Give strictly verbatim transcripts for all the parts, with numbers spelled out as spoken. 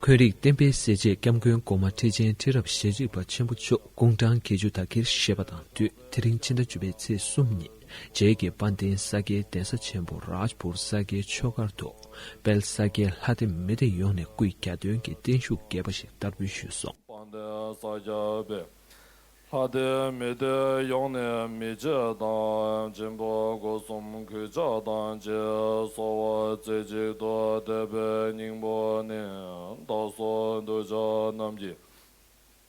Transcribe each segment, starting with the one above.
འཁོན་རིགས་བསྟན་པའི་གསལ་བྱེད་སྐྱབས་མགོན་གོང་མ་ཁྲི་ཆེན་ཁྲི་རབས་ཞེ་གཅིག་པ་ཆེན་པོ་མཆོག་སྐུ་ཕྲེང་བརྒྱད་ཅུ་དར་འཁྱེར་བཞེས་པ་དང་དུས་དེ་རིང་ཕྱི་ཟླ་བཅུ་པའི་ཚེས་གསུམ་ཉིན་རྗེས་ཀྱི་དཔལ་ལྡན་ས་སྐྱའི་གདན་ས་ཆེན་པོ་རཱཇ་པུར་ས་སྐྱའི་ཆོས་སྒར་དུ་དཔལ་ས་སྐྱའི་ལྷ་སྡེ་མི་སྡེ་ཡོངས་ནས་སྐུའི་གྱ་སྟོན་གྱི་བརྟན་བཞུགས་རྒྱས་པ་ཞིག་བསྟར་འབུལ་ཞུས་སོང་། དཔལ་ལྡན་ས་སྐྱ་པའི་ལྷ་སྡེ་མི་སྡེ་ཡོངས་ནས་མི་རྗེ་དང་སྦྱིན་པ་སྒོ་གསུམ་གུས་ཕྱག་དང་བཅས་གསོལ་བ་རྩེ་གཅིག་ཏུ་གཏད་པའི་སྙིང་པོ་ནི། བདག་སོགས་གདུལ་བྱ་རྣམས་ཀྱི་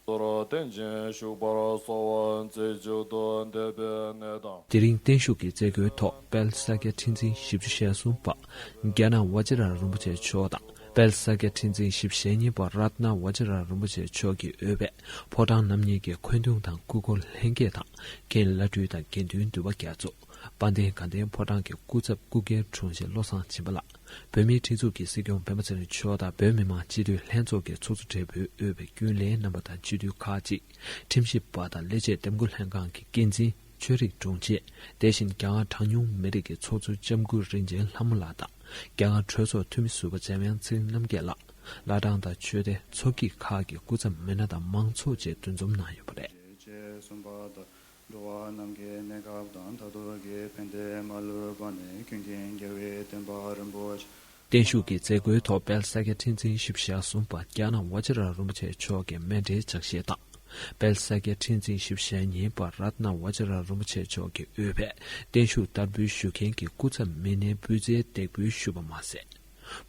དོན་དུ་བརྟན་ཅིང་བཞུགས་པར་གསོལ་བ་རྩེ་གཅིག་ཏུ་གཏད་པའི་གནས་དང་། དེ་རིང་བརྟན་བཞུགས་ཀྱི་མཛད་སྒོའི་ཐོག་དཔལ་ས་སྐྱ་ཁྲི་འཛིན་བཞི་བཅུ་ཞེ་གསུམ་པ་ཛྙཱ་ན་བཛྲ་རིན་པོ་ཆེ་མཆོག་དང་། དཔལ་ས་སྐྱ་ཁྲི་འཛིན་བཞི་བཅུ་ཞེ་གཉིས་པ་རཏྣ་བཛྲ་རིན་པོ་ཆེ་མཆོག་གིས་དབུས་པའི་ཕོ་བྲང་རྣམ་གཉིས་ཀྱི་འཁོན་གདུང་དང་སྐུ་འཁོར་ལྷན་རྒྱས་དང་། མཁན་བླ་སྤྲུལ་དང་དགེ་འདུན་འདུས་པ་རྒྱ་མཚོ། དཔལ་ལྡན་དགའ་ལྡན་ཕོ་བྲང་གི་སྐུ་ཚབ་སྐུ་སྒེར་དྲུང་ཆེ་བློ་བཟང་སྦྱིན་པ་ལགས། བོད་མིའི་སྒྲིག་འཛུགས་ཀྱི་སྲིད་སྐྱོང་སྤེན་པ་ཚེ་རིང་མཆོག་དང་བོད་མི་མང་སྤྱི་འཐུས་ལྷན་ཚོགས་ཀྱི་ཚོགས་གཙོ་སྦྲེལ་པོས་དབུས་པའི་རྒྱུན་ལས་རྣམ་པ་དང་སྤྱི་འཐུས་ཁག་ཅིག་ཁྲིམས་ཞིབ་པ་དང་ཀླད་རྗེ་འདེམས་བསྐོ་ལྷན་ཁང་གི་འགན་འཛིན། ཆོས་རིག་དྲུང་ཆེ། དེ་བཞིན་རྒྱ་གར་གྲངས་ཉུང་མི་རིགས་ཀྱི་ཚོགས་གཙོ་ལྕམ་སྐུ་རིན་ཆེན་ལྷ་མོ་ལགས་དང་། རྒྱ་གར་གྲོས་ཚོགས་འཐུས་མི་ཟུར་པ་འཇམ་དབྱངས་ཚེ་རིང་རྣམ་རྒྱལ་ལགས། བླ་བྲང་དང་ཆོས་སྡེ་ཚོགས་སྐྱིད་ཁག་གི་སྐུ་ཚབ་མི་སྣ་དང་མང་ཚོགས་བཅས་འདུ་འཛོམས་གནང་ཡོད་པ་རེད། ཅེས་གསུངས་པ་ལྟར། འགྲོ་བ་རྣམས་ཀྱི་གནས་སྐབས་དང་མཐར་ཐུག་གི་ཕན་བདེ་མ་ལུས་པ་ནི་ཀུན་མཁྱེན་རྒྱལ་བའི་བསྟན་པ་རིན་པོ་ཆེ། བརྟན་བཞུགས་ཀྱི་མཛད་སྒོའི་ཐོག་དཔལ་ས་སྐྱ་ཁྲི་འཛིན་བཞི་བཅུ་ཞེ་གསུམ་པ་ཛྙཱ་ན་བཛྲ་རིན་པོ་ཆེ་མཆོག་གི་མཎྜལ་ཕྱག་བཞེས་དང་། དཔལ་ས་སྐྱ་ཁྲི་འཛིན་བཞི་བཅུ་ཞེ་གཉིས་པ་རཏྣ་བཛྲ་རིན་པོ་ཆེ་མཆོག་གིས་དབུས་པའི་བརྟན་བཞུགས་བསྟར་འབུལ་ཞུ་མཁན་གྱི་སྐུ་ཚབ་མི་སྣའི་སྤུས་ཚད་འདེགས་འབུལ་ཞུས་པ་མ་ཟད།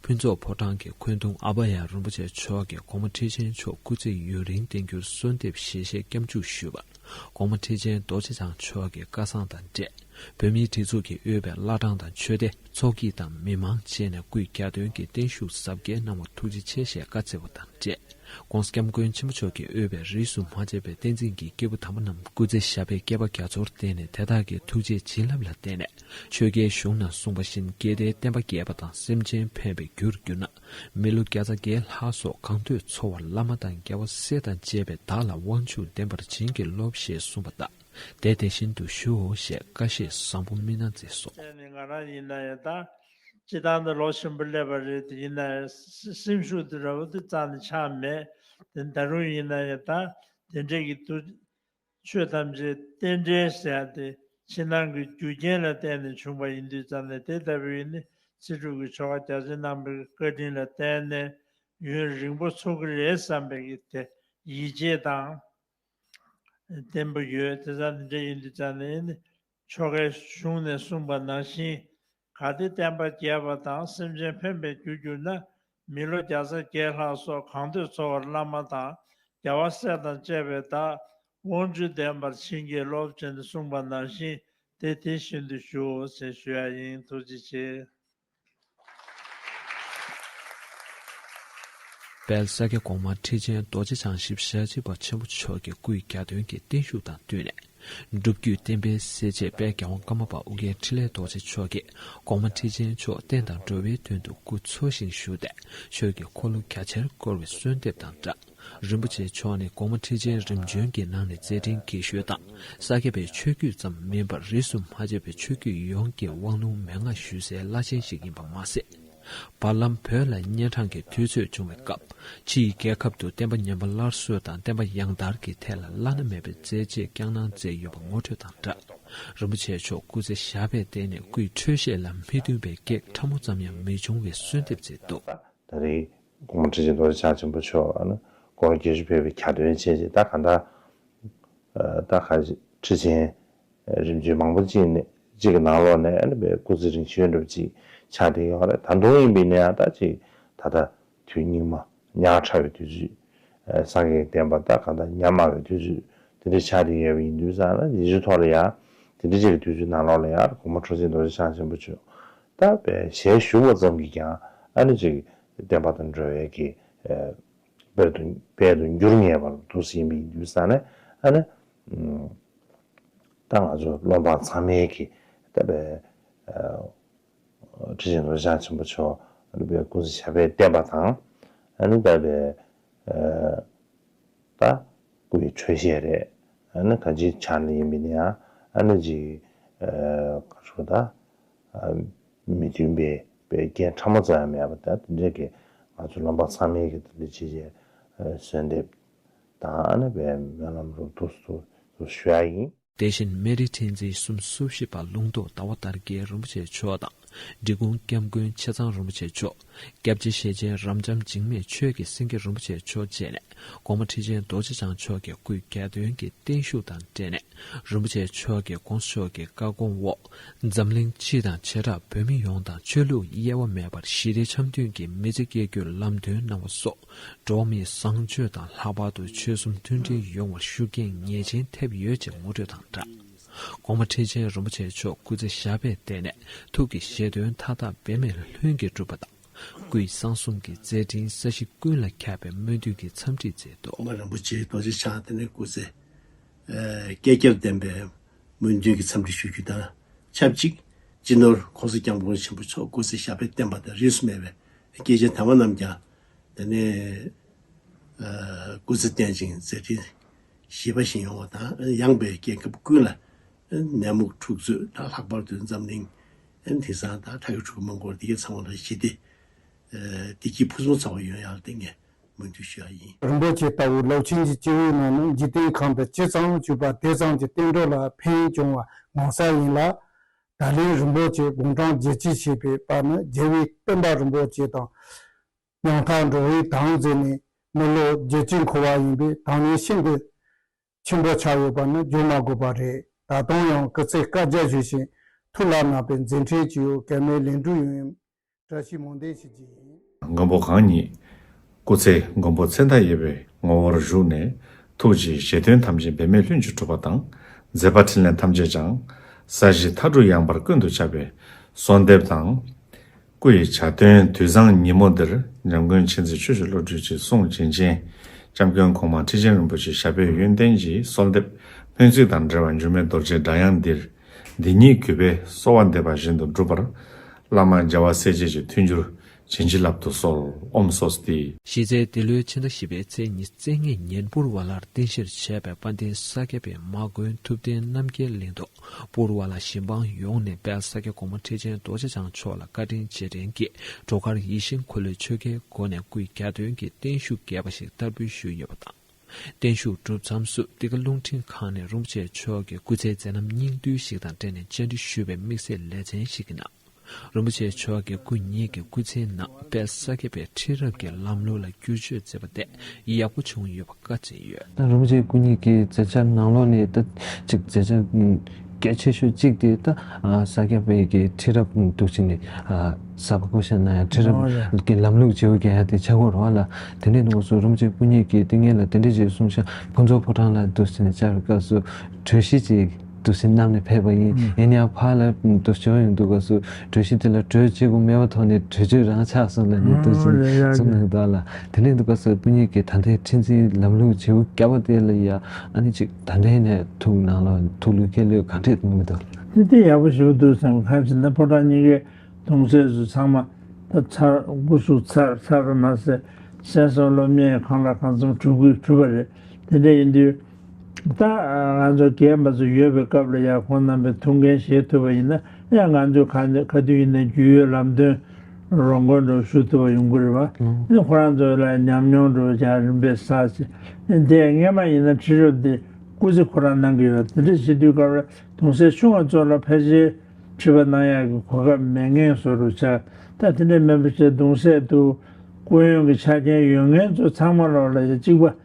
ཕུན་ཚོགས་ཕོ་བྲང་གི་འཁོན་གདུང་ཨ་བྷ་ཡ་རིན་པོ་ཆེ་མཆོག་གིས་གོང་མ་ཁྲི་ཆེན་མཆོག་སྐུ་ཚེ་ཡུན་རིང་བརྟན་འགྱུར་གསོལ་འདེབས་ཞལ་བཞེས་སྐྱབས་འཇུག་ཞུས་པར། གོང་མ་ཁྲི་ཆེན་རྡོ་རྗེ་འཆང་མཆོག་གིས་བཀའ་བཟང་དང་འབྲེལ། བོད་མིའི་སྒྲིག་འཛུགས་ཀྱིས་དབུས་པའི་བླ་བྲང་དང་ཆོས་སྡེ་ཚོགས་སྐྱིད་དང་མི་མང་བཅས་ནས་སྐུའི་གྱ་སྟོན་གྱི་བརྟན་བཞུགས་གཟབ་རྒྱས་གནང་བར་ཐུགས་རྗེ་ཆེ་ཞེས་བཀའ་སྩལ་བ་དང་འབྲེལ། ༸གོང་ས་༸སྐྱབས་མགོན་ཆེན་པོ་མཆོག་གིས་དབུས་པའི་རིས་སུ་མ་ཆད་པའི་བསྟན་འཛིན་གྱི་སྐྱེས་བུ་དམ་པ་རྣམས་སྐུ་ཚེ་ཞབས་པད་བསྐལ་པ་རྒྱ་མཚོར་བརྟན་ནས་དེ་དག་གི་ཐུགས་རྗེའི་བྱིན་རླབས་ལ་བརྟེན་ནས་ཆོས་རྒྱལ་གཞུང་ན་གསུངས་པ་བཞིན་སྐྱེ་མཐའི་བསྟན་པ་རྒྱས་པ་དང་སེམས་ཅན་ཕན་པའི་རྒྱུར་གྱུར་ན། མི་ལོ་བརྒྱ་རྩ་བརྒྱད་ལྷག་སོགས་གང་འདོད་འཚོ་བར་བླ་མ་དང་རྒྱལ་བ་སྲས་དང་བཅས་པས་བདག་ལ་དབང་ཕྱུག་བསྟན་པར་བྱིན་གྱིས་རློབས་ཞེས་གསུངས་པ་ལྟར། དེ་དེ་བཞིན་དུ་ཞུའོ་ཞེས་བཀའ་བཞེས་བཟང་པོ་མི་སྣ་མཛད་སོང་། ནི་ང་རང་ཡིན་ན་ཡང་ད་སྤྱི་བཏང་དུ་ལོ་ཆེན་པོ་སླེབས་པ་རེད་དེ་ཡིན་ན་ཡང་སེམས་ཤུགས་དེ་ར་བ་དེ་རྩ་ནས་ཆག་མེད། དེ་ད་རུང་ཡིན་ན་ཡང་ད་དེ་འདྲས་ཀྱི་དུ་ཆོས་ཐམས་ཅད་རྟེན་འབྲེལ་ཟེར་ཡ་དེ་ཕྱི་ནང་གི་རྒྱུ་རྐྱེན་ལ་བརྟེན་ནས་བྱུང་བ་ཡིན་དུས་ཙམ་ནས་དེ་ལྟ་བུའི་ནི་ཚེ་སྒྲུབ་ཀྱི་ཆོ་ག་རྒྱ་ཆེན་གནང་བའི་བཀའ་དྲིན་ལ་བརྟེན་ནས་ཡུན་རིང་པོ་འཚོ་གི་རེད་བསམ་པའི་གི་དེ་ཡིད་ཆེས་དང་ལྡན་པ་ཡོད། དེ་ཙམ་དེ་འདྲ་ཡིན་དུས་ཙམ་ནས་ནི་ཆོ་གའི་གཞུང་ནས་གསུངས་པ་ནང་བཞིན་གལ་ཏེ་བསྟན་པ་རྒྱས་པ་དང་སེམས་ཅན་ཕན་པའི་རྒྱུར་གྱུར་ན། མི་ལོ་བརྒྱ་རྩ་བརྒྱད་ལྷག་སོགས་གང་འདོད་འཚོ་བར་བླ་མ་དང་རྒྱལ་བ་སྲས་དང་བཅས་པས་བདག་དབང་ཕྱུག་བསྟན་པར་བྱིན་གྱིས་རློབས་ཅེས་གསུངས་པ་ནང་བཞིན་དེ་དེ་བཞིན་དུ་ཞུའོ་ཞེས་ཞུ་ཡ་ཡིན། ཐུགས་རྗེ་ཆེ། དཔལ་ས་སྐྱ་གོང་མ་ཁྲི་ཆེན་རྡོ་རྗེ་འཆང་བཞི་བཅུ་ཞེ་གཅིག་པ་ཆེན་པོ་མཆོག་གི་སྐུའི་གྱ་སྟོན་གྱི་བརྟན་བཞུགས་དང་བསྟུན་ནས། སྒྲུབ་བརྒྱུད་བསྟན་པའི་གསལ་བྱེད་དཔལ་རྒྱལ་དབང་ཀརྨ་པ་ཨོ་རྒྱན་འཕྲིན་ལས་རྡོ་རྗེ་མཆོག་གིས་གོང་མ་ཁྲི་ཆེན་མཆོག་བསྟན་དང་འགྲོ་བའི་དོན་དུ་སྐུ་འཚོ་ཞིང་བཞུགས་ཏེ་ཆོས་ཀྱི་འཁོར་ལོ་རྒྱ་ཆེར་བསྐོར་བའི་གསོལ་འདེབས་དང་སྦྲགས། རིན་པོ་ཆེ་མཆོག་ནི་གོང་མ་ཁྲི་ཆེན་རིམ་བྱོན་གྱི་ནང་ནས་མཛད་འཕྲིན་རྒྱས་ཤོས་དང་ས་སྐྱ་པའི་ཆོས་བརྒྱུད་ཙམ་མིན་པར་རིས་སུ་མ་ཆད་པའི་ཆོས་བརྒྱུད་ཡོངས་ཀྱི་དབང་ལུང་མན་ངག་ཞུ་སའི་བླ་ཆེན་ཞིག་ཡིན་པ་མ་ཟད། བར་ལམ་བོད་ལ་གཉན་འཕྲང་གི་དུས་ཚོད་བྱུང་བའི་སྐབས་ཕྱིའི་རྒྱལ་ཁབ་ཏུ་བསྟན་པ་ཉམས་པ་སླར་གསོ་དང་བསྟན་པ་ཡང་དར་གྱི་ཐད་ལ་བླ་ན་མེད་པའི་མཛད་རྗེས་བསྐྱངས་གནང་མཛད་ཡོད་པ་ངོ་སྤྲོད་དང་སྦྲགས། རིན་པོ་ཆེ་མཆོག་སྐུ་ཚེ་ཞབས་པད་བརྟན་ནས་སྐུའི་འཕྲོད་བཞེས་ལ་མི་མཐུན་པའི་གེགས་ཕྲ་མོ་ཙམ་ཡང་མི་འབྱུང་བའི་གསོལ་འདེབས་མཛད་འདུག། ད་རེས་གོང་མ་ཁྲི་ཆེན་རྡོ་རྗེ་འཆང་ཆེན་པོ་མཆོག་ཨ་ནི་སྐུ་ཕྲེང་བརྒྱད་ཅུ་ཕེབས་པའི་གྱ་སྟོན་བྱས་རྗེས་ད་ག་འདྲ། ད་ག་ཁྲི་ཆེན་རིམ་བྱོན་མང་པོ་ཅིག་ནས་གཅིག་གི་ནང་ལོགས་ནས་ཨ་ནི་དཔེ་སྐུ་ཚེ་རིང་ཤོས་འདྲ་པོ་ཅིག་ཆགས་བསྡད་ཡོད་རེད། ད་དུང་ཡིན་པ་ཡིན་ན་ཡང་ད་ཅིག་ད་ལྟ་དུས་སྙིགས་མ་ཉག་ཕྲ་བའི་དུས་ཚོད། སངས་རྒྱས་ཀྱི་བསྟན་པ་ད་གང་ལྟར་ཉམས་དམའ་བའི་དུས་ཚོད་དེ་འདྲ་ཆགས་བསྡད་ཡོད་པ་ཡིན་དུས་ཙང་ན་ཡིད་ཆེས་ཐོག་ལ་ཡང་དེ་འདྲ་ཅིག་གི་དུས་ཚོད་ནང་ལོགས་ལ་ཡང་གོང་མ་ཁྲི་ཆེན་རྡོ་རྗེ་འཆང་ཆེན་པོ་མཆོག་ད་དཔེ་ཞལ་བཞུགས་པ་ཙམ་གྱིས་ཀྱང་ཨ་ནི་ཅིག་བསྟན་པ་དང་འགྲོ་བའི་གི་དཔལ་དུ་དཔལ་དུ་འགྱུར་ངེས་པར་འདུག་ཟིན་པ་ཡིན་དུས་ཙང་ནས་ཨ་ནི། ད་ང་ཚོ་སློབ་འབངས་ཚང་མའི་གི་ད་པའི་ཁྲི་ཆེན་རྡོ་རྗེ་འཆང་ཆེན་པོ་མཆོག་ཨ་ནི་པའི་སྐུ་ཚེ་ཞབས་པད་བརྟན་པ་དང་ཨ་ནི་ད་པའི་ད་སྐུ་ཡི་འཕྲོད་བཞེས་རེད། ཨ་ནི་གང་ཅིའི་ཆ་ནས་ཡིན་པ་ཡིན་ན་ཡང་ཨ་ནི་ཅིག་ག་རེ་ཟེར་ད། མི་མཐུན་པའི་པའི་རྐྱེན་ཕྲ་མོ་ཙམ་ཡང་མེད་པ་དང་དེ་འདྲའི་གི་ ང་ཚོ་རྣམ་པ་ཚང་མས་ཀྱི་འདི་འདྲ་བྱས་བྱས་གསོལ་འདེབས་དང་ཨ་ནི་བའི་སྨོན་ལམ་རུ་ཏོག་ཙམ་ཞུ་ཡ་ཡིན། དེ་བཞིན་སྨན་རིའི་ཁྲི་འཛིན་གསུམ་སུ་ཞིག་པ་ལུང་རྟོགས་ཟླ་བ་དར་རྒྱས་རིན་པོ་ཆེ་མཆོག་དང་། འབྲི་གུང་སྐྱབས་མགོན་ཆེ་ཚང་རིན་པོ་ཆེ་མཆོག་སྐྱབས་རྗེ་ཞེ་ཆེན་རབ་འབྱམས་འཇིགས་མེད་ཆོས་ཀྱི་སེང་གེ་རིན་པོ་ཆེ་མཆོག་བཅས་ནས་གོང་མ་ཁྲི་ཆེན་རྡོ་རྗེ་འཆང་མཆོག་གི་སྐུའི་གྱ་སྟོན་གྱི་བརྟན་བཞུགས་དང་འབྲེལ་ནས་རིན་པོ་ཆེ་མཆོག་གི་དགོངས་ཞུ་གི་བཀའ་དགོངས་འོག་འཛམ་གླིང་སྤྱི་དང་བྱེ་བྲག་བོད་མི་ཡོངས་དང་ཆོས་ལུགས་དབྱེ་བ་མེད་པར་ཞི་བདེ་འཆམ་མཐུན་གྱི་མི་ཚེ་སྐྱེལ་རྒྱུའི་ལམ་སྟོན་གནང་བ་སོགས་འགྲོ་བ་མིའི་བཟང་སྤྱོད་དང་ལྷག་པར་དུ་ཆོལ་གསུམ་མཐུན་སྒྲིལ་ཡོང་བར་ཤུགས་རྐྱེན་ངེས་ཅན་ཐེབས་ཡོད་ཅེས་ངོ་སྤྲོད་དང་སྦྲགས། གོང་མ་ཁྲི་ཆེན་རིན་པོ་ཆེ་མཆོག་སྐུ་ཚེ་ཞབས་པད་བརྟན་ནས་ཐུགས་ཀྱི་བཞེད་དོན་མཐའ་དག་འབད་མེད་ལྷུན་གྱིས་འགྲུབ་པ་དང་། སྐུའི་གསང་གསུམ་གྱི་མཛད་འཕྲིན་ས་གཞི་ཀུན་ལ་ཁྱབ་པའི་སྨོན་འདུན་གྱི་འཚམས་འདྲི་མཛད་འདུག་གོང་མ་རིན་པོ་ཆེ་རྡོ་རྗེ་འཆང་དེ་ནས་སྐུ་ཚེ་ཨ་བསྐལ་བརྒྱར་བརྟན་པའི་སྨོན་འདུན་གྱི་འཚམས་འདྲི་ཞུ་རྒྱུ་དང་ཆབས་ཅིག་སྤྱི་ནོར་༸གོང་ས་༸སྐྱབས་མགོན་ཆེན་པོ་མཆོག་སྐུ་ཚེ་ཞབས་པད་བརྟན་པ་དང་རིས་སུ་མེད་པའི་སྐྱེས་ཆེན་དམ་པ་རྣམས་ཀྱང་དེ་ནས་ཨ་སྐུ་ཚེ་བརྟན་ཅིང་མཛད་འཕྲིན་ཞེས་པ་བཞིན་ཡོང་བ་དང་། ཡངས་པའི་རྒྱལ་ཁབ་ཀུན་ལ་ནད་མུག་འཁྲུག་རྩོད་དང་། ལྷག་པར་དུ་འཛམ་གླིང་དེང་སང་དང་ཁྲག་གི་འཁྲུག་མ་འགོར་བདེ་སྐྱིད་ཚང་བ་དང་ཞི་བདེ་བདེ་སྐྱིད་ཕུན་སུམ་ཚོགས་པ་ཡོང་ཡག་ལ་བརྟེན་ནས་སྨོན་འདུན་ཞུ་ཡག་ཡིན། རིན་པོ་ཆེ་ལྟ་བུ་རླབས་ཆེན་གྱི་སྐྱེས་བུའི་ནང་ནས་འཇིག་རྟེན་ཁམས་དུ་ཇི་ཙམ་བཞུགས་པ་དེ་ཙམ་གྱི་བསྟན་འགྲོ་ལ་ཕན་བྱུང་བ་ངོ་མཚར་ཡིན་ལ། ད་ལན་རིན་པོ་ཆེ་དགུང་གྲངས་བརྒྱད་ཅུ་བཞེས་པའི་བར་ན་རྒྱལ་བའི་བསྟན་པ་རིན་པོ་ཆེ་དང་། ཉང་ཐག་འགྲོ་བའི་དང་མཛད་ནས་མི་ལོ་བརྒྱད་ཅུ་འཁོར་བ་ཡིན་པས་དང་ལེན་ཤིན་ཏུ་ཆེན་པོ་ཆགས་ཡོད་པ་ནི་བརྗོད་མ་དགོས་པ་རེད། ད་དུང་ཡང་སྐུ་ཚེ་བསྐལ་བརྒྱར་བཞུགས་ཤིང་ཐུགས་ལ་བརྣག་པའི་མཛད་འཕྲིན་ཇི་ཡོད་གེགས་མེད་ལེགས་འགྲུབ་ཡོང་བའི་བཀྲ་ཤིས་སྨོན་འདུན་ཞུ་རྒྱུ་ཡིན། མགོན་པོ་གང་ཉིད་སྐུ་ཚེ་མགོན་པོ་ཚེ་མཐའ་ཡས་པའི་ངོ་བོར་བཞུགས་ནས་ཐུགས་རྗེའི་བཞེད་དོན་ཐམས་ཅད་འབད་མེད་ལྷུན་གྱིས་གྲུབ་པ་དང་། མཛད་པ་འཕྲིན་ལས་ཐམས་ཅད་ཀྱང་ས་གཞི་མཐའ་དྲུག་ཡངས་པར་ཀུན་ཏུ་ཁྱབ་པའི་གསོལ་འདེབས་དང་། སྐུ་ཡི་གྱ་སྟོན་དུས་བཟང་ཉིན་མོ་འདིར་འཇམ་མགོན་མཁྱེན་བརྩེ་ཆོས་ཀྱི་བློ་གྲོས་ཀྱི་གསུང་བྱིན་ཅན་སྐྱབས་མགོན་གོང་མ་ཁྲི་ཆེན་རིན་པོ་ཆེ་ཞབས་པད་ཡུན་བརྟན་གྱི་གསོལ་འདེབས་སྨོན་ཚིག་དང་འབྲེལ་བ་འབྱུང་གནས་རྡོ་རྗེའི་སྒྲ་དབྱངས་འདིར། འདི་ཉིད་གུས་པས་གསོལ་བ་འདེབས་པ་བཞིན་དུ་འགྲུབ་པར། བླ་མ་རྒྱལ་བ་སྲས་བཅས་ཀྱི་མཐུན་འགྱུར་བྱིན་གྱིས་བརླབ་ཏུ་གསོལ། ཨོཾ་སྭ་སྟི། གཞི་རྩའི་འདི་ལོའི་ཕྱི་ཟླ་བཞི་པའི་ཚེས་ཉི་ཤུ་རྩ་ལྔའི་ཉིན་པུར་བ་ལར་རྟེན་གཞིར་བྱས་པའི་དཔལ་ལྡན་ས་སྐྱ་པའི་མ་དགོན་ཐུབ་བསྟན་རྣམ་རྒྱལ་གླིང་དུ། པུར་བ་ལ་ཞིང་འབངས་ཡོངས་ནས་དཔལ་ས་སྐྱ་གོང་མ་ཁྲི་ཆེན་རྡོ་རྗེ་འཆང་མཆོག་ལ་བཀའ་དྲིན་རྗེས་དྲན་གྱིས་བྲོ་གར་ཡིད་བཞིན་འཁོར་ལོའི་ཆོ་གའི་སྒོ་ནས་སྐུའི་གྱ་སྟོན་གྱི་བརྟན་བཞུགས་རྒྱས་པ་ཞིག་བསྟར་འབུལ་ཞུས་ཡོད་པ་དང་། བརྟན་བཞུགས་གྲུབ་མཚམས་སུ་ཏི་ཀ་རླུང་འཕྲིན་ཁང་ནས་རིན་པོ་ཆེ་མཆོག་གི་སྐུ་ཚེའི་མཛད་རྣམ་སྙིང་བསྡུས་ཤིག་དང་འབྲེལ་ནས་བཅར་འདྲི་ཞུས་པའི་དམིགས་བསལ་ལེ་ཚན་ཞིག་གི་ནང་། རིན་པོ་ཆེ་མཆོག་གིས་སྐུ་ཉིད་ཀྱི་སྐུ་ཚེའི་ནང་དཔལ་ས་སྐྱ་པའི་ཁྲི་རབས་ཀྱི་ལམ་ལུགས་ལ་བསྒྱུར་བཅོས་མཛད་པ་དེ་ཡག་པོ་བྱུང་ཡོད་པ་བཀའ་སྩལ་ཡོད། ད་རིན་པོ་ཆེ་སྐུ་ཉིད་ཀྱི་མཛད་འཆར་ནང་ལོགས་ནས་ད་ཅིག་མཛད་འཆར་གལ་ཆེ་ཤོས་གཅིག་དེ་ད་ས་སྐྱ་པའི་གི་ཁྲི་རབས་འདུག་ཅིག་ནས་གཟའ་པ་ཀོ་ཤ་ན་ཡང་ཁྲི་རབས་ཀྱི་ལམ་ལུགས་བརྗེ་པོ་རྒྱག་ཡ་དེ་ཆགས་ཀྱི་ཡོད་རེད་བ་ལ། དེ་འདྲའི་འདུག་སོ་རིན་པོ་ཆེ་སྐུ་ཉིད་ཀྱིས་དེ་སྔོན་ལ་དེ་འདྲ་ཅིག་གསུངས་ཤག་ཕུན་ཚོགས་ཕོ་བྲང་ལ་འདུག་ཅིག་ནས་བཅར་བའི་སྐབས་སུ་གྲོས་གཞི་ཅིག་འདུག་སེ་བསྣམས་ནས་ཕེབས་པ་ཡིན། ཨུམ། ཡིན་ཡང་ཕར་ལ་འདུག་སེ་ཞོགས་ཡོང་དུས་སྐབས་སུ་གྲོས་གཞི་དེ་ལ་གྲོས་བྱེད་དགོས་མེད་པའི་ཐོག་ནས་གྲོས་ཆོད་རང་ཆགས་སོང་ལབ་ནས་འདུག་སེ་ཨོ་རེད་རེད་གསུངས་རེད། གནང་འདུག་ལ། དེ་ནས་འདུག་སྐབས་སུ་སྐུ་ཉིད་ཀྱིས་ད་ལྟའི་ཁྲི་འཛིན་ལམ་ལུགས་བྱེད་པོ་བརྒྱབ་པ་དེ་ལ་ཡ་ཨ་ནི་ཅིག་ད་ལྟའི་ནས་ཐུགས་ནང་ལ་ཐུགས་ལུས་ཁས་ལུས་གང་འདྲས་གནང་གི་འདུག་དེ་དེ་ཡག་པོ་ཞེ་པོ་འདུག་བསམ། གང་ཞེ་ན་ཕོ་བྲང་གཉིས་ཀའི་གདུང་སྲས་ཚོ་ཚང་མ་ད་ཚར་སྐུ་གཟུགས་ཚར་ཚར་བ་མ་ཟད་གསན་བསམ་སློབ་གཉེར་གང་ལ་གང་འཚམ་གྲུབ་གི་གྲུབ་པ་རེད། དེ་འདྲ་ཡིན་དུས། ད་ང་ཚོ་རྒན་པ་ཚོ་ཡོད་པའི་སྐབས་ལ་ཡང་ཁོང་རྣམ་པའི་ཐུགས་འགན་བཞེས་ཐུབ་པ་ཡིན་ན་ཡང་ང་ཚོས་ག་ག་དུས་ཡིན་ན་རྒྱུས་ཡོད་ལམ་སྟོན་རོགས་མགོན་འདྲ་བོ་ཞུ་ཐུབ་པ་ཡོང་གི་རེད་བ། ཨང་། ཨ་ནི་ཁོ་རང་ཚོ་ལ་ཉམས་མྱོང་འདྲ་བོ་ཀྱང་རིམ་པས་བསགས་ཚེ་དེ་སྔས་མ་ཡིན་ན་ཁྲི་རབས་དེ་སྐུ་ཚེ་ཁོ་རང་གནང་གི་ཡོད། དེ་འདྲ་བྱེད་དུས་སྐབས་ལ་གདུང་སྲས་ཆུང་བ་ཚོ་ལ་ཕལ་ཆེར་ཁྲི་པ་གནང་ཡག་གི་གོ་སྐབས་མེད་མཁན་བཟོ་འདྲ་ཆགས། ད་དེ་འདྲ་མིན་པ་བྱས་གདུང་སྲས་དུ་སྐུ་ཡོན་གྱི་ཆ་རྐྱེན་ཡོད་མཁན་ཚོ་ཚང་མ་ལོག་ལ་ཡ་གཅིག་པ།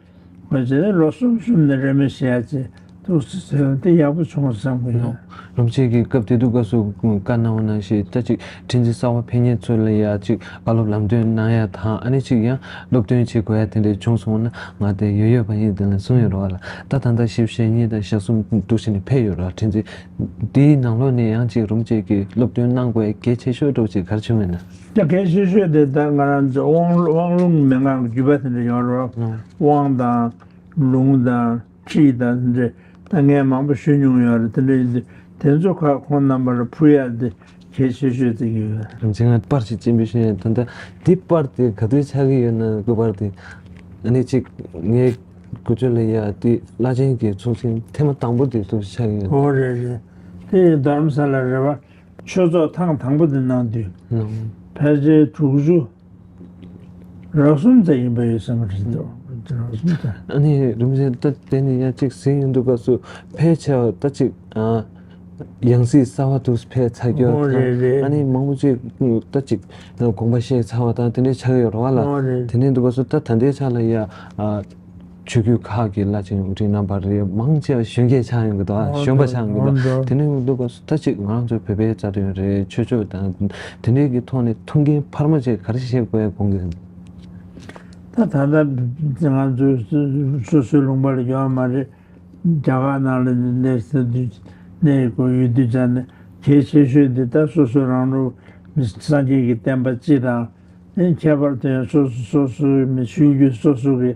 ཁོས་བྱས་ནས་ལོ་གསུམ་གསུམ་ནས་རེས་མོས་བྱེད་ཡ་བྱས་འདུག་ཟེར་དེ་ཡག་པོ་བྱུང་བསམ་གྱི་ཡོད། རིན་པོ་ཆེ་གིས་སྐབས་དེ་དུས་སྐབས་སུ་བཀའ་གནང་བ་ནང་བཞིན་ད་ཅིག་ཁྲི་འཛིན་གསར་པ་ཕེབས་མཁན་ཚོ་ལ་ཡ་ཅིག་བཀའ་སློབ་ལམ་སྟོན་གནང་ཡ་དང་ཨ་ནི་ཅིག་ཡང་སློབ་སྟོན་བྱེད་དགོས་ཡ་དེ་འདྲ་བྱུང་སོང་ན་ང་དེ་ཡོད་ཡོད་པ་ཡིན་དེ་ལ་གསུངས་ཡོད་རེད་བ་ལ། ད་ད་ལྟ་ཞེ་གཉིས་དང་ཞེ་གསུམ་འདུག་བྱས་ནས་ཕེབས་ཡོད་རེད་བ། ཁྲི་འཛིན་དེའི་ནང་ལོགས་ནས་ཡང་ཅིག་རིན་པོ་ཆེ་གིས་སློབ་སྟོན་གནང་དགོས་ཡ་གལ་ཆེ་ཤོས་འདྲ་བོ་ཅིག་ག་རེ་བྱུང་མེད་ན། ད་གལ་ཆེ་ཤོས་དེ་ད་ང་རང་ཚོ་དབང་དབང་ལུང་མན་ངག་གི་བརྒྱུད་པ་དེ་འདྲ་ཡོད་རེད་བ། ཨང་། དབང་དང་། ལུང་དང་ཁྲིད་དང་དེ་འདྲ་ད་ངས་མང་པོ་ཞུ་མྱོང་ཡོད་རེད། དེ་འདྲ་ཡིན་དུས་དེ་ཚོ་ཁག་ཁོང་རྣམ་པ་ལ་ཕུལ་ཡག་དེ་གལ་ཆེ་ཤོས་དེ་ཡོད། རིན་ཆེན་ང་པར་ཞིག་སྤྱན་འབུལ་ཞུ་ཡ་ད་ལྟ་འདི་པར་དེ་ག་དུས་ཆགས་ཀྱི་ཡོད་ན་སྐུ་པར་དེ་ཨ་ནི་ཅིག་ངའི་སྐུ་ཚེ་ལ་ཡ་དེ་བླ་ཆེན་གྱི་ཚོགས་ཆེན་ཐེངས་མ་དང་པོ་དེ་ཚོ་ཆགས་ཀྱི་ཡོད། ཨོ་རེད་རེད། དེ་རྡ་རམ་ས་ལ་རེད་བ། ཆོས་ཚོགས་ཐེངས་དང་པོ་དེ་གནང་དུས། ནང་། ཕལ་ཆེར་དྲུག་ཅུ། རགས་ཟུང་ཙམ་ཡིན་པ་ཡོད་བསམ་གྱི་རེད་འདུག་རགས་ཟུང་ཙམ། ཨ་ནི་རིན་པོ་ཆེ་ད་དེ་ནི་ཡང་གཅིག་ཟིན་ཡོང་དུས་སྐབས་སུ་ཕལ་ཆེ་བ་ད་གཅིག་ཨ། ཡང་སྲིད་གསར་པ་དུ་ཕེབས་ཚར་རྒྱུ་ཨོ་རེད་རེད། ཨ་ནི་མང་པོ་ཅིག་ད་ཅིག་དགོངས་པ་བཞེས་ཚར་བ་དང་དེ་འདྲའི་ཆགས་ཡོད་རེད་བ་ལ། ཨོ་རེད། དེ་འདྲའི་འདུག་པ་སོ་ད་ད་ལྟའི་ཆ་ལ་ཡ་ཨ། ཆོས་བརྒྱུད་ཁག་གི་བླ་ཆེན་དབུ་ཁྲིད་རྣམ་པ་རེད། མང་ཆེ་བ་གཞོན་སྐྱེས་ཆགས་ཡོང་གི་འདུག་ཨ། ཨོ་གཞོན་པ་ཆགས་ཡོང་གི་འདུག་ཨོ་འདུག་དེ་འདྲའི་འདུག་པ་སོ་ད་ཅིག་ང་རང་ཚོ་བོད་པའི་རྩ་དོན་རེད། ཆོས་ཕྱོགས་དང་དེ་འདྲའི་གི་ཐོག་ནས་ཐུགས་འགན་འཕར་མ་ཅིག་ག་རེ་བཞེས་དགོས་ཡ་དགོངས་ཀྱི་འདུག་ད་ད་ལྟ་ང་ཚོ་སོ་སོའི་ལུང་པ་ལ་ཡོད་མ་རེད། རྒྱ་གར་ནང་ལ་གནས་ས་དུས་གནས་དགོས་ཡོད་དུས་ཙང་ནས་གལ་ཆེ་ཤོས་འདི་ད་སོ་སོ་རང་ལུགས་སངས་རྒྱས་ཀྱི་བསྟན་པ་སྤྱི་དང་། ཁྱད་པར་དུ་ཡང་སོ་སོ་སོ་སོའི་མི་ཆོས་བརྒྱུད་སོ་སོ་གི་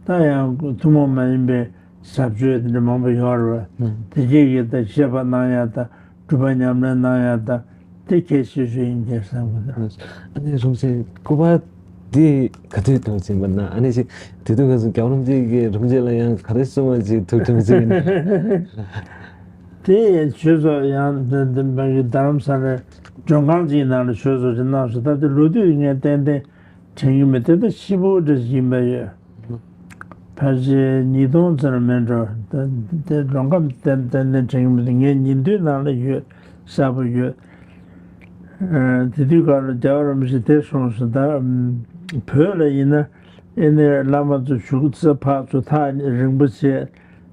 ད་ཡང་ཐུན་མོང་མ་ཡིན་པའི་ཟབ་ཆོས་དེ་འདྲ་མང་པོ་ཡོད་རེད་བ། དེ་རྗེས་ཀྱི་ད་བཤད་པ་གནང་ཡ་ད་སྒྲུབ་པ་ཉམས་ལེན་གནང་ཡ་ད་དེ་གལ་ཆེ་ཤོས་ཡིན་གྱི་བསམ་གི་འདུག་ཨ་ནི་རིན་པོ་ཆེ་སྐུ་པར་འདི་ག་དུས་ཐོན་ཟིན་པ་ན། ཨ་ནི་ཞིག་དེ་དུས་སྐབས་སུ་རྒྱལ་བ་རིན་པོ་ཆེ་གིས་རིན་པོ་ཆེ་ལ་ཡང་ག་རེ་གསུང་བ་ཅིག་ཐུགས་དྲན་ཟིན་ཡིན། དེ་ཡང་ཆོས་ཚོགས་ཡང་དེ་དེ་འབའ་གི་རྡ་རམ་ས་ལའི་མགྲོན་ཁང་ཅིག་ནང་ལ་ཆོས་ཚོགས་ཅིག་གནང་སོང་། ད་དེ་ལོ་དུས་ངས་ཏན་ཏན་དྲན་གྱི་མེད། དེ་ད་ཕྱི་པོ་འདྲ་ཞིག་ཡིན་པ་ཡོད། ཕལ་ཆེར་ཉིས་སྟོང་ཙམ་མིན་འགྲོ། ད་དེ་ལོ་འགའ་ཏན་ཏན་ཏན་ཏན་དྲན་གྱི་མེད། ངའི་ཉིན་ཐོའི་ནང་ལ་ཡོད། གསལ་པོ་ཡོད། ཨ། དེ་དུས་སྐབས་ལ་རྒྱལ་བ་རིན་པོ་ཆེ་དེ་གསུངས་སོང་། ད་བོད་ལ་ཡིན་ན་ཨེ་ནས་བླ་མ་ཚོ་བཞུགས་ས་ཕར་ཚུར་ཐག་རིང་པོ་བྱས།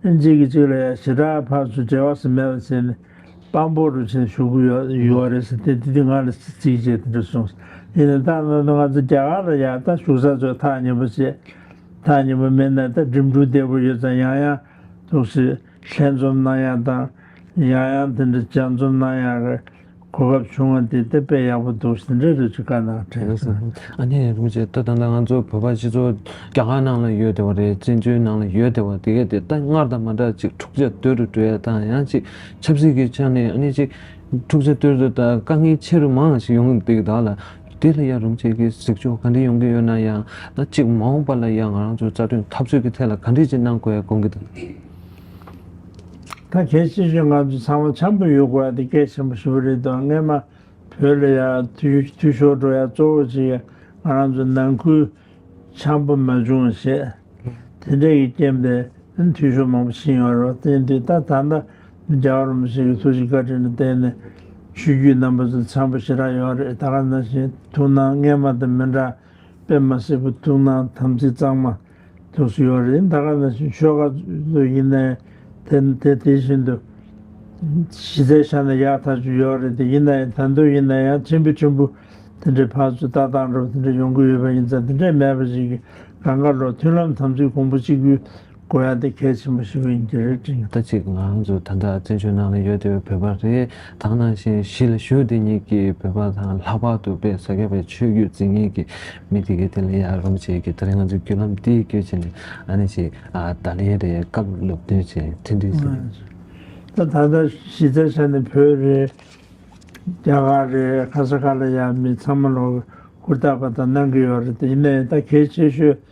ཨེ་གཅིག་གིས་གཅིག་ལ་ཡ་ཞེ་དྲག་ཕར་ཚུར་འབྲེལ་བ་ཟེར་མེད་པ་བྱས་ནས་དཔང་པོ་རུ་བྱས་བཞུགས་ཀྱི་ཡོད་ཡོད་རེད་ཟེར་ཏེ། དེ་དུས་ང་ལ་ཚིག་བྱས་དེ་འདྲ་གསུངས་སོང་། ཡིན་ནའི་ད་ང་ཚོ་རྒྱ་གར་ལ་ཡ་ད་བཞུགས་ས་ཚོ་ཐག་ཉེ་པོ་བྱས། ཐག་ཉེ་པོ་མེད་ན་ད་འགྲིམ་འགྲུལ་བདེ་པོ་ཡོད་ཙང་ཡང་ཡང་འདུག་སེ་ལྷན་འཛོམས་གནང་ཡ་དང་། ཡང་ཡང་དེ་འདྲ་ལྗགས་འཛོམས་གནང་ཡ་གི་གོ་སྐབས་བྱུང་བ་དེ་དེ་དཔེ་ཡག་པོ་འདུག་དེ་འདྲ་རེ་ཅིག་བཀའ་གནང་དྲན་སོང་། ཨ་ནི་རིན་པོ་ཆེ་ད་ད་ལྟ་ང་ཚོ་བོད་པ་སྤྱི་ཚོགས་རྒྱ་གར་ནང་ལ་ཡོད་བསྡད་པ་རེད། བཙན་བྱོལ་ནང་ལ་ཡོད་བསྡད་པ་དེ་གས་དེ་ད་སྔར་དང་མ་འདྲ་ཅིག་འཁྲུག་ཆ་དོད་དུ་འགྲོ་ཡ་དང་། ཡང་ཅིག་ཆབ་སྲིད་ཀྱི་ཆ་ནས་ཨ་ནི་ཅིག་འཁྲུག་ཆ་དོད་དུ་དང་དཀའ་ངལ་ཆེ་རུ་མང་ཞིག་ཡོང་བསྡད་ཀྱི་འདུག་ལ། དེ་ལ་ཡང་རིན་པོ་ཆེ་གིས་གཟིགས་ཕྱོགས་ག་འདྲ་ཡོང་གི་ཡོད་ན། ཡང་ད་ཅིག་མ་འོངས་པ་ལ་ཡང་ང་རང་ཚོའི་རྩ་དོན་འཐབ་རྩོད་ཀྱི་ཐད་ལ་ག་འདྲ་ཅིག་གནང་དགོས་ཡ་དགོངས་ཀྱི་འདུག་ད་གལ་ཆེ་ཤོས་ང་ཚོ་ཚང་མ་འཆམ་པོ་ཡོད་དགོས་ཡ་དེ་གལ་ཆེན་པོ་ཞེ་པོ་རེད་འདུག་སྔས་མ་བོད་ལ་ཡ་འཐུས་འཐུས་ཤོར་འགྲོ་ཡ་གཙོ་བོ་ཅིག་ང་རང་ཚོ་ནང་ཁུལ་འཆམ་པོ་མ་བྱུང་བ་བྱས། དེ་འདྲ་གི་རྐྱེན་པས་འཐུས་ཤོར་མང་པོ་ཕྱིན་ཡོད་རེད། དེ་འདི་ད་ད་ལྟ་རྒྱལ་བ་རིན་པོ་ཆེ་གི་ཐུགས་རྗེ་བཀའ་དྲིན་ལ་བརྟེན་ནས་ཆོས་བརྒྱུད་རྣམ་པ་ཚོ་འཆམ་པོ་ཞེ་དྲག་ཡོད་རེད། ད་ག་ནང་བཞིན་ཐུགས་སྣང་སྔས་མ་དང་མི་འདྲ། དཔེ་མ་སྲིད་པ་ཐུགས་སྣང་དམ་ཚིག་གཙང་མ་ཐུགས་སུ་ཡོད་རེད། ད་ག་ནང་བཞིན་ཆོལ་ཁ་ཚོ་ཡིན་ནའི་དེ་དེ་དེ་བཞིན་དུ་གཞི་རྩའི་ཆ་ནས་ཡག་ཐག་ཆོད་ཡོད་རེད། དེ་ཡིན་ནའི་ད་དུང་ཡིན་ན་ཡང་ཕྲན་བུ་ཕྲན་བུ་དེ་འདྲའི་ཕར་ཚུར་ལྟ་སྟངས་འདྲ་བོ་དེ་འདྲ་ཡོང་གི་ཡོད་པ་ཡིན་ཙང་། དེ་འདྲ་མེད་པ་ཞིག་གི་གང་ག་ལོ་མཐུན་ལམ་དམ་ཚིག་གོང་བུ་གཅིག་གྱུར་དགོས་ཡ་དེ་གལ་ཆེན་པོ་ཞིག་ཡིན་གྱི་རེད་དྲན། ད་ཅིག་ང་རང་ཚོ་ད་ལྟ་བཙན་བྱོལ་ནང་ལ་ཡོད་བསྡད་པའི་བོད་པ་རེད། ད་ག་ནང་བཞིན་གཞིས་ལ་བཞུགས་བསྡད་མཁན་གྱི་བོད་པ་དང་། ལྷག་པར་དུ་དཔེ་ས་སྐྱ་པའི་ཆོས་བརྒྱུད་འཛིན་མཁན་གྱི་མི་དེ་གའི་དེ་ལ་ཡ་རིན་པོ་ཆེ་གིས་ད་རེས་ང་ཚོའི་བརྒྱུད་ལམ་འདི་བརྒྱུད་བྱས་ནས་ཨ་ནི་ཅིག་ཨ་བརྡ་ལན་རེ་བཀའ་སློབ་སྟོན་བྱས་འཕྲིན་བསྒྲིགས་ཟེར། ད་ད་ལྟ་གཞི་རྩའི་ཆ་ནས་བོད་རེད། རྒྱ་གར་རེད། ག་ས་ག་ལ་ཡ་མི་ཚང་མ་ལོ་ཧུར་ཐག་པ་དང་གནང་གི་ཡོད་རེད། དེ་ཡིན་ནའི་ད་གལ་ཆེ་ཤོས་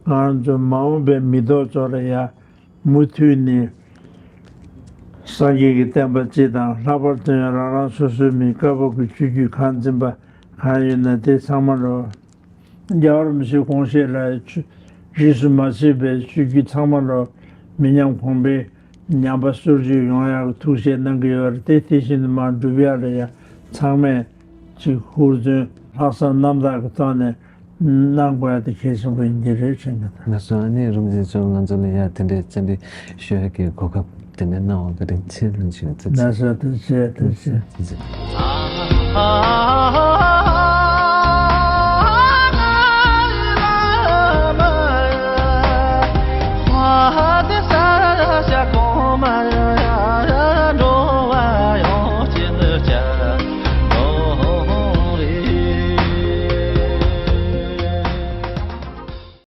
ང་རང་ཚོ་མ་འོངས་པའི་མི་ཐོག་ཚོ་ལ་ཡ་མུ་མཐུད་ནས་སངས་རྒྱས་ཀྱི་བསྟན་པ་སྤྱི་དང་། ལྷག་པར་དུ་ཡང་རང་རང་སོ་སོའི་མི་དཀར་པོ་གི་ཆོས་བརྒྱུད་གང་འཛིན་པ་གང་ཡོད་ན་དེ་ཚང་མ་ལོ། རྒྱལ་བ་རིན་པོ་ཆེའི་དགོངས་བཞེད་ལ་ཆོས་རིས་སུ་མ་ཆད་པའི་ཆོས་བརྒྱུད་ཚང་མ་ལོ་མི་ཉམས་གོང་འཕེལ་ཉམས་པ་སོར་ཆུད་ཡོང་ཡག་གི་ཐུགས་བཞེད་གནང་གི་ཡོད་རེད། དེ་དེ་བཞིན་དུ་མར་འགྲུབ་ཡག་ལ་ཡ་ཚང་མས་ཅིག་ཧུར་བརྩོན་ལྷག་བསམ་རྣམ་དག་གི་ཐོག་ནས་གནང་དགོས་ཡ་དེ་གལ་ཆེན་པོ་ཡིན་གྱི་རེད་དྲན་གྱི་འདུག་ལགས་སོ། ཨ་ནི་རིན་པོ་ཆེ་མཆོག་ང་ཚོ་ལ་ཡ་དེ་འདྲའི་བཅར་འདྲི་ཞུ་ཡག་གི་གོ་སྐབས་དེ་འདྲ་གནང་བར་བཀའ་དྲིན་ཆེ་ལན་ཞུ་ཡ། ཐུགས་རྗེ་ཆེ། ལགས་སོ། ཐུགས་རྗེ་ཆེ། ཐུགས་རྗེ་ཆེ།